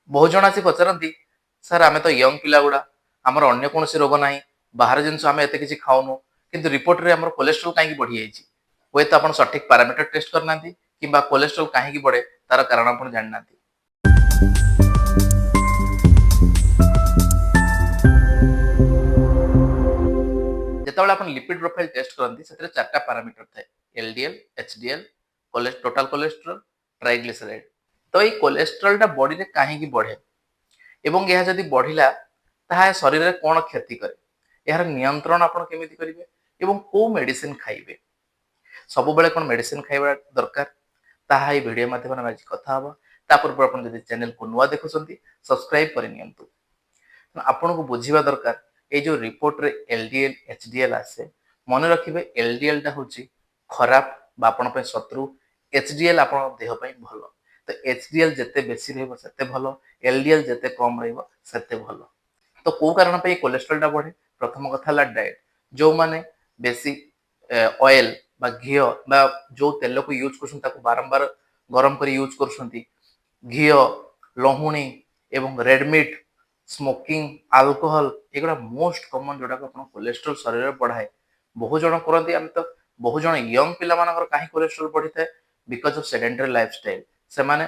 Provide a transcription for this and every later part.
ବହୁତ ଜଣ ଆସି ପଚାରନ୍ତି, ସାର୍, ଆମେ ତ ୟଙ୍ଗ ପିଲା ଗୁଡ଼ା, ଆମର ଅନ୍ୟ କୌଣସି ରୋଗ ନାହିଁ, ବାହାର ଜିନିଷ ଆମେ ଏତେ କିଛି ଖାଉନୁ, କିନ୍ତୁ ରିପୋର୍ଟରେ ଆମର କୋଲେଷ୍ଟ୍ରଲ କାହିଁକି ବଢ଼ିଯାଇଛି? ହୁଏତ ଆପଣ ସଠିକ ପାରାମିଟର ଟେଷ୍ଟ କରିନାହାନ୍ତି କିମ୍ବା କୋଲେଷ୍ଟ୍ରଲ କାହିଁକି ବଢ଼େ ତାର କାରଣ ଆପଣ ଜାଣିନାହାନ୍ତି। ଯେତେବେଳେ ଆପଣ ଲିପିଡ ପ୍ରୋଫାଇଲ ଟେଷ୍ଟ କରନ୍ତି, ସେଥିରେ ଚାରିଟା ପାରାମିଟର ଥାଏ: LDL, HDL, total cholesterol, triglyceride। ତ ଏଇ କୋଲେଷ୍ଟ୍ରଲଟା ବଡିରେ କାହିଁକି ବଢେ ଏବଂ ଏହା ଯଦି ବଢିଲା, ତାହା ଶରୀରରେ କ'ଣ କ୍ଷତି କରେ, ଏହାର ନିୟନ୍ତ୍ରଣ ଆପଣ କେମିତି କରିବେ ଏବଂ କୋଉ ମେଡିସିନ ଖାଇବେ, ସବୁବେଳେ କ'ଣ ମେଡିସିନ ଖାଇବା ଦରକାର, ତାହା ଏଇ ଭିଡ଼ିଓ ମାଧ୍ୟମରେ ଆମେ ଆଜି କଥା ହବା। ତା ପୂର୍ବରୁ ଆପଣ ଯଦି ଚ୍ୟାନେଲକୁ ନୂଆ ଦେଖୁଛନ୍ତି, ସବସ୍କ୍ରାଇବ କରିନିଅନ୍ତୁ। ଆପଣଙ୍କୁ ବୁଝିବା ଦରକାର, ଏଇ ଯୋଉ ରିପୋର୍ଟରେ ଏଲଡିଏଲ, ଏଚଡିଏଲ ଆସେ, ମନେ ରଖିବେ, ଏଲଡିଏଲ ଟା ହଉଛି ଖରାପ ବା ଆପଣଙ୍କ ପାଇଁ ଶତ୍ରୁ, ଏଚଡିଏଲ ଆପଣଙ୍କ ଦେହ ପାଇଁ ଭଲ। ତ ଏଚଡିଏଲ ଯେତେ ବେଶୀ ରହିବ ସେତେ ଭଲ, ଏଲଡିଏଲ ଯେତେ କମ ରହିବ ସେତେ ଭଲ। ତ କୋଉ କାରଣ ପାଇଁ କୋଲେଷ୍ଟ୍ରଲଟା ବଢେ? ପ୍ରଥମ କଥା ହେଲା ଡାଏଟ। ଯୋଉମାନେ ବେଶୀ ଅଏଲ ବା ଘିଅ ବା ଯୋଉ ତେଲକୁ ୟୁଜ୍ କରୁଛନ୍ତି, ତାକୁ ବାରମ୍ବାର ଗରମ କରି ୟୁଜ୍ କରୁଛନ୍ତି, ଘିଅ, ଲହୁଣୀ ଏବଂ ରେଡ୍ ମିଟ୍, ସ୍ମୋକିଂ, ଆଲକୋହଲ, ଏଗୁଡ଼ା ମୋଷ୍ଟ କମନ ଯୋଉଟାକୁ ଆପଣ କୋଲେଷ୍ଟ୍ରଲ ଶରୀରରେ ବଢାଏ। ବହୁ ଜଣ କରନ୍ତି। ଆମେ ତ ବହୁ ଜଣ ୟଙ୍ଗ ପିଲାମାନଙ୍କର କାହିଁ କୋଲେଷ୍ଟ୍ରଲ ବଢିଥାଏ? Because of sedentary lifestyle. ସେମାନେ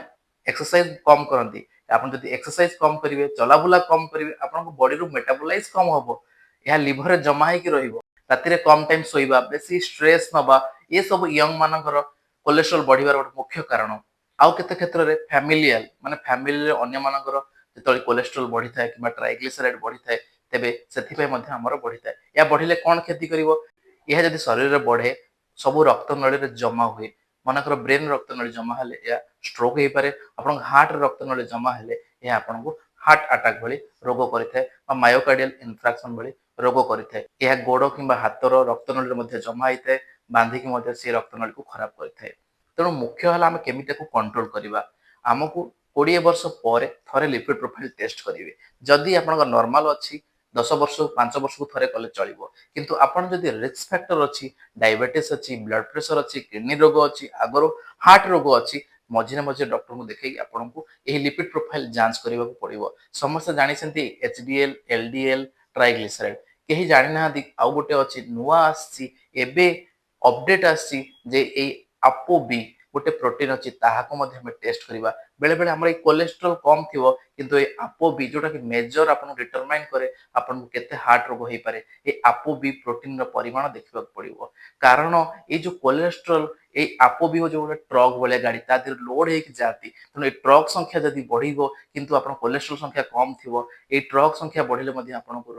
ଏକ୍ସରସାଇଜ କମ କରନ୍ତି। ଆପଣ ଯଦି ଏକ୍ସରସାଇଜ କମ କରିବେ, ଚଲାବୁଲା କମ କରିବେ, ଆପଣଙ୍କ ବଡିରୁ ମେଟାବୋଲାଇଜ କମ ହବ, ଏହା ଲିଭରରେ ଜମା ହେଇକି ରହିବ। ରାତିରେ କମ ଟାଇମ ଶୋଇବା, ବେଶୀ ଷ୍ଟ୍ରେସ୍ ନବା, ଏସବୁ ୟଙ୍ଗ ମାନଙ୍କର କୋଲେଷ୍ଟ୍ରଲ ବଢିବାର ଗୋଟେ ମୁଖ୍ୟ କାରଣ। ଆଉ କେତେ କ୍ଷେତ୍ରରେ ଫ୍ୟାମିଲିଆଲ, ମାନେ ଫ୍ୟାମିଲିରେ ଅନ୍ୟମାନଙ୍କର ଯେତେବେଳେ କୋଲେଷ୍ଟ୍ରଲ ବଢିଥାଏ କିମ୍ବା ଟ୍ରାଇଗ୍ଲିସରାଇଡ୍ ବଢିଥାଏ, ତେବେ ସେଥିପାଇଁ ମଧ୍ୟ ଆମର ବଢିଥାଏ। ଏହା ବଢିଲେ କ'ଣ କ୍ଷତି କରିବ? ଏହା ଯଦି ଶରୀରରେ ବଢେ, ସବୁ ରକ୍ତନଳୀରେ ଜମା ହୁଏ। ମନେକର ବ୍ରେନ୍ ରକ୍ତନଳୀ ଜମା ହେଲେ ଏହା ଷ୍ଟ୍ରୋକ୍ ହେଇପାରେ। ଆପଣଙ୍କ ହାର୍ଟରେ ରକ୍ତନଳୀ ଜମା ହେଲେ ଏହା ଆପଣଙ୍କୁ ହାର୍ଟ ଆଟାକ୍ ଭଳି ରୋଗ କରିଥାଏ ବା ମାୟୋକାର୍ଡିଆଲ ଇନଫାର୍କସନ ଭଳି ରୋଗ କରିଥାଏ। ଏହା ଗୋଡ଼ କିମ୍ବା ହାତର ରକ୍ତନଳୀରେ ମଧ୍ୟ ଜମା ହେଇଥାଏ, ବାନ୍ଧିକି ମଧ୍ୟ ସେ ରକ୍ତନଳୀକୁ ଖରାପ କରିଥାଏ। ତେଣୁ ମୁଖ୍ୟ ହେଲା ଆମେ କେମିତି ତାକୁ କଣ୍ଟ୍ରୋଲ କରିବା। ଆମକୁ 20 ବର୍ଷ ପରେ ଥରେ ଲିପିଡ ପ୍ରୋଫାଇଲ ଟେଷ୍ଟ କରିବେ। ଯଦି ଆପଣଙ୍କ ନର୍ମାଲ ଅଛି, 10 ବର୍ଷକୁ 5 ବର୍ଷକୁ ଥରେ କଲେ ଚଳିବ। କିନ୍ତୁ ଆପଣ ଯଦି ରିସ୍କ ଫ୍ୟାକ୍ଟର ଅଛି, ଡାଇବେଟିସ୍ ଅଛି, ବ୍ଲଡ ପ୍ରେସର ଅଛି, କିଡନୀ ରୋଗ ଅଛି, ଆଗରୁ ହାର୍ଟ ରୋଗ ଅଛି, ମଝିରେ ମଝିରେ ଡକ୍ଟରଙ୍କୁ ଦେଖେଇକି ଆପଣଙ୍କୁ ଏହି ଲିପିଡ ପ୍ରୋଫାଇଲ ଯାଞ୍ଚ କରିବାକୁ ପଡିବ। ସମସ୍ତେ ଜାଣିଛନ୍ତି ଏଚଡିଏଲ, ଏଲଡିଏଲ, ଟ୍ରାଇଗ୍ଲିସରାଇଡ୍। କେହି ଜାଣିନାହାନ୍ତି ଆଉ ଗୋଟେ ଅଛି, ନୂଆ ଆସିଛି, ଏବେ ଅପଡେଟ୍ ଆସିଛି ଯେ ଏଇ ଆପୋ ବି ଗୋଟେ ପ୍ରୋଟିନ୍ ଅଛି, ତାହାକୁ ମଧ୍ୟ ଆମେ ଟେଷ୍ଟ କରିବା। ବେଳେ ବେଳେ ଆମର ଏଇ କୋଲେଷ୍ଟ୍ରଲ କମ୍ ଥିବ, କିନ୍ତୁ ଏଇ ଆପୋ ବି ଯୋଉଟା କି ମେଜର ଆପଣଙ୍କୁ ଡିଟରମାଇନ୍ କରେ ଆପଣଙ୍କୁ କେତେ ହାର୍ଟ ରୋଗ ହେଇପାରେ, ଏଇ ଆପୋ ବି ପ୍ରୋଟିନର ପରିମାଣ ଦେଖିବାକୁ ପଡିବ। କାରଣ ଏଇ ଯୋଉ କୋଲେଷ୍ଟ୍ରଲ, ଏଇ ଆପୋ ବି ହଉଛି ଗୋଟେ ଟ୍ରକ୍ ଭଳିଆ ଗାଡି, ତା ଦେହରେ ଲୋଡ ହେଇକି ଯାଆନ୍ତି। ତେଣୁ ଏଇ ଟ୍ରକ୍ ସଂଖ୍ୟା ଯଦି ବଢିବ, କିନ୍ତୁ ଆପଣ କୋଲେଷ୍ଟ୍ରଲ ସଂଖ୍ୟା କମ୍ ଥିବ, ଏଇ ଟ୍ରକ୍ ସଂଖ୍ୟା ବଢିଲେ ମଧ୍ୟ ଆପଣଙ୍କୁ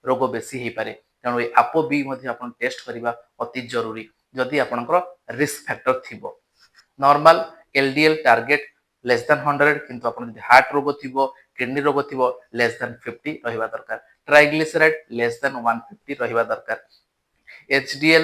ରୋଗ ବେଶୀ ହେଇପାରେ। ତେଣୁ ଏଇ ଆପୋ ବି ମଧ୍ୟ ଆପଣ ଟେଷ୍ଟ କରିବା ଅତି ଜରୁରୀ, ଯଦି ଆପଣଙ୍କର ରିସ୍କ ଫ୍ୟାକ୍ଟର ଥିବ। Normal LDL target less than 100, କିନ୍ତୁ ଆପଣ ଯଦି ହାର୍ଟ ରୋଗ ଥିବ, କିଡନୀ ରୋଗ ଥିବ, ଲେସ୍ ଦାନ୍ 50 ରହିବା ଦରକାର। ଟ୍ରାଇଗ୍ଲିସରାଇଡ୍ ଲେସ୍ ଦାନ୍ 150 ରହିବା ଦରକାର। ଏଚଡିଏଲ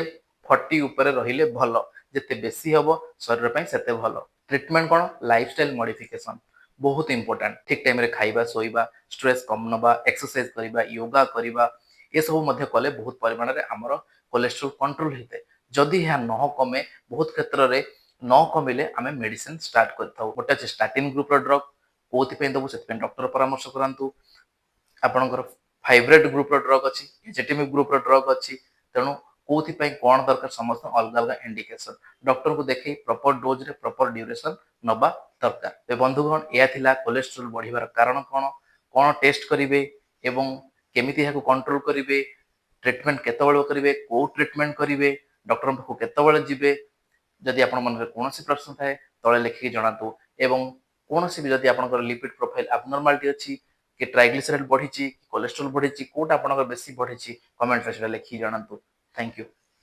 40 ଉପରେ ରହିଲେ ଭଲ। ଯେତେ ବେଶୀ ହବ, ଶରୀର ପାଇଁ ସେତେ ଭଲ। ଟ୍ରିଟମେଣ୍ଟ କ'ଣ? ଲାଇଫଷ୍ଟାଇଲ ମଡିଫିକେସନ ବହୁତ ଇମ୍ପୋର୍ଟାଣ୍ଟ। ଠିକ ଟାଇମରେ ଖାଇବା, ଶୋଇବା, ଷ୍ଟ୍ରେସ୍ କମ୍ ନେବା, ଏକ୍ସରସାଇଜ କରିବା, ୟୋଗା କରିବା, ଏସବୁ ମଧ୍ୟ କଲେ ବହୁତ ପରିମାଣରେ ଆମର କୋଲେଷ୍ଟ୍ରଲ କଣ୍ଟ୍ରୋଲ ହେଇଥାଏ। ଯଦି ଏହା ନ କମେ, ବହୁତ କ୍ଷେତ୍ରରେ ନ କମିଲେ ଆମେ ମେଡିସିନ ଷ୍ଟାର୍ଟ କରିଥାଉ। ଗୋଟେ ଅଛି ଷ୍ଟାଟିନ୍ ଗ୍ରୁପର ଡ୍ରଗ୍। କୋଉଥିପାଇଁ ଦେବୁ, ସେଥିପାଇଁ ଡକ୍ଟର ପରାମର୍ଶ କରାନ୍ତୁ। ଆପଣଙ୍କର ଫାଇବ୍ରେଟ୍ ଗ୍ରୁପର ଡ୍ରଗ୍ ଅଛି, ଏଜେଟିମିବ୍ ଗ୍ରୁପର ଡ୍ରଗ୍ ଅଛି। ତେଣୁ କୋଉଥିପାଇଁ କ'ଣ ଦରକାର, ସମସ୍ତ ଅଲଗା ଅଲଗା ଇଣ୍ଡିକେସନ, ଡକ୍ଟରଙ୍କୁ ଦେଖେଇ ପ୍ରପର ଡୋଜରେ ପ୍ରପର ଡ୍ୟୁରେସନ ନବା ଦରକାର। ତ ବନ୍ଧୁଗଣ, ଏହା ଥିଲା କୋଲେଷ୍ଟ୍ରଲ ବଢିବାର କାରଣ କ'ଣ, କ'ଣ ଟେଷ୍ଟ କରିବେ ଏବଂ କେମିତି ଏହାକୁ କଣ୍ଟ୍ରୋଲ କରିବେ, ଟ୍ରିଟମେଣ୍ଟ କେତେବେଳେ କରିବେ, କୋଉ ଟ୍ରିଟମେଣ୍ଟ କରିବେ, ଡକ୍ଟରଙ୍କ ପାଖକୁ କେତେବେଳେ ଯିବେ। ଯଦି ଆପଣ ମନରେ କୌଣସି ପ୍ରଶ୍ନ ଥାଏ, ତଳେ ଲେଖିକି ଜଣାନ୍ତୁ ଏବଂ କୌଣସି ବି ଯଦି ଆପଣଙ୍କର ଲିପିଡ ପ୍ରୋଫାଇଲ ଆବନର୍ମାଲିଟି ଅଛି କି ଟ୍ରାଇଗ୍ଲିସରାଇଡ୍ ବଢିଛି, କୋଲେଷ୍ଟ୍ରଲ ବଢିଛି, କୋଉଟା ଆପଣଙ୍କର ବେଶୀ ବଢିଛି, କମେଣ୍ଟରେ ସେଟା ଲେଖିକି ଜଣାନ୍ତୁ। Thank you.